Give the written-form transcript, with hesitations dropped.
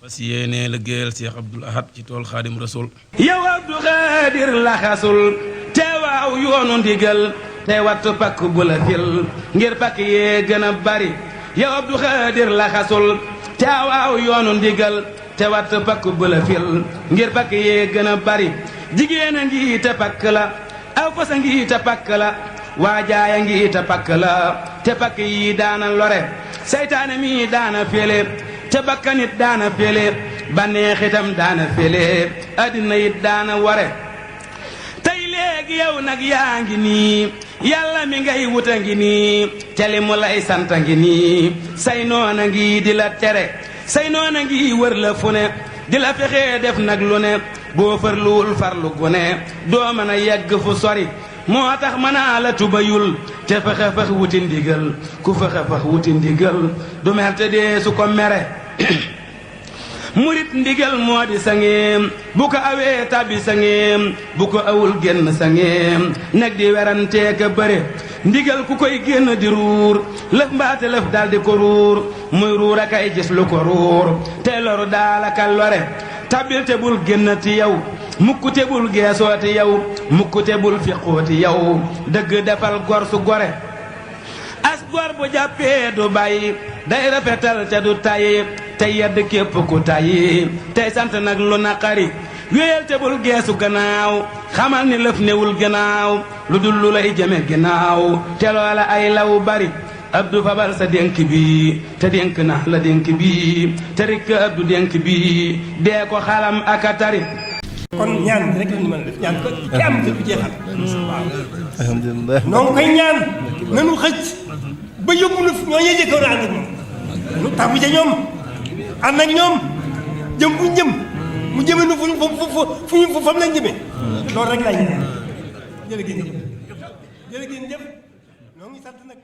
fas yéene liggéeyal Cheikh Abdoul Ahad ci tool Xaadim Rasul. yow Abdou Khadir laxasul te waaw yoonu ndigal te wattu pakk bu la fil ngir pakk yee gën a bari yow Abdou Khadir laxasul te waaw yoonu ndigal te wattu pakk bu la fil ngir pakk yee gën a bari jigéen a ngi te pakk la aw fas a ngi te pakk la waajaaya ngi te pakk la te pakk yi daana lore seytaane mi daana fele te bakkanit daana fele baneexitam daana fele addina it daana ware tey léegi yow nag yaa ngi nii yàlla mi ngay wuta ngi nii te li mu lay santa ngi nii say noona ngi di la tere say noona ngi wër la fu ne di la fexee def nag lu ne boo farluwul farlu gu ne doo mën a yegg fu sori moo tax mënaa la tubayul te fexe fex wuti ndigal ku fexe fex wuti ndigal du mer te dee su ko mere murit ndigal moo di sangeem bu ko awee tabi sangeem bu ko awul génn sangeem neg di werantee ka bëre ndigal ku koy génn di ruur lëf mbaate lëf daldi ko ruur muy ruur a kay gis lu ko ruur te loru daalaka lore tabil te bul génnati yow mukk te bul geesooti yow mukk te bul fiqooti yow dëgg defal gor su gore as gor bu jàppee du bàyyi day rafetal te du tàyyi te yedd képp ku tàyyi tey sant nag lu naqari wéyal te bul geesu gannaaw xamal ni lëf newul gannaaw lu dul lu lay jëme gannaaw te loola ay law bari Abdou fabal sa dénk bi te dénk na la dénk bi te rikk Abdou dénk bi dee ko xalam aka tari kon ñaan rek la ñu mën a def ñaan ko ci am te du jeexal waaw alhamdulilah noo ngi koy ñaan nanu xëcc ba yóbbu na ñoo ñee jëkkoon a ànd ak moom nu tàbbu ca ñoom ànd ak ñoom jëm fu jëm mu jëme nu fu fam lañ jëmee loolu rek laa ñu jërë ngeen jëf noo ngi sant nag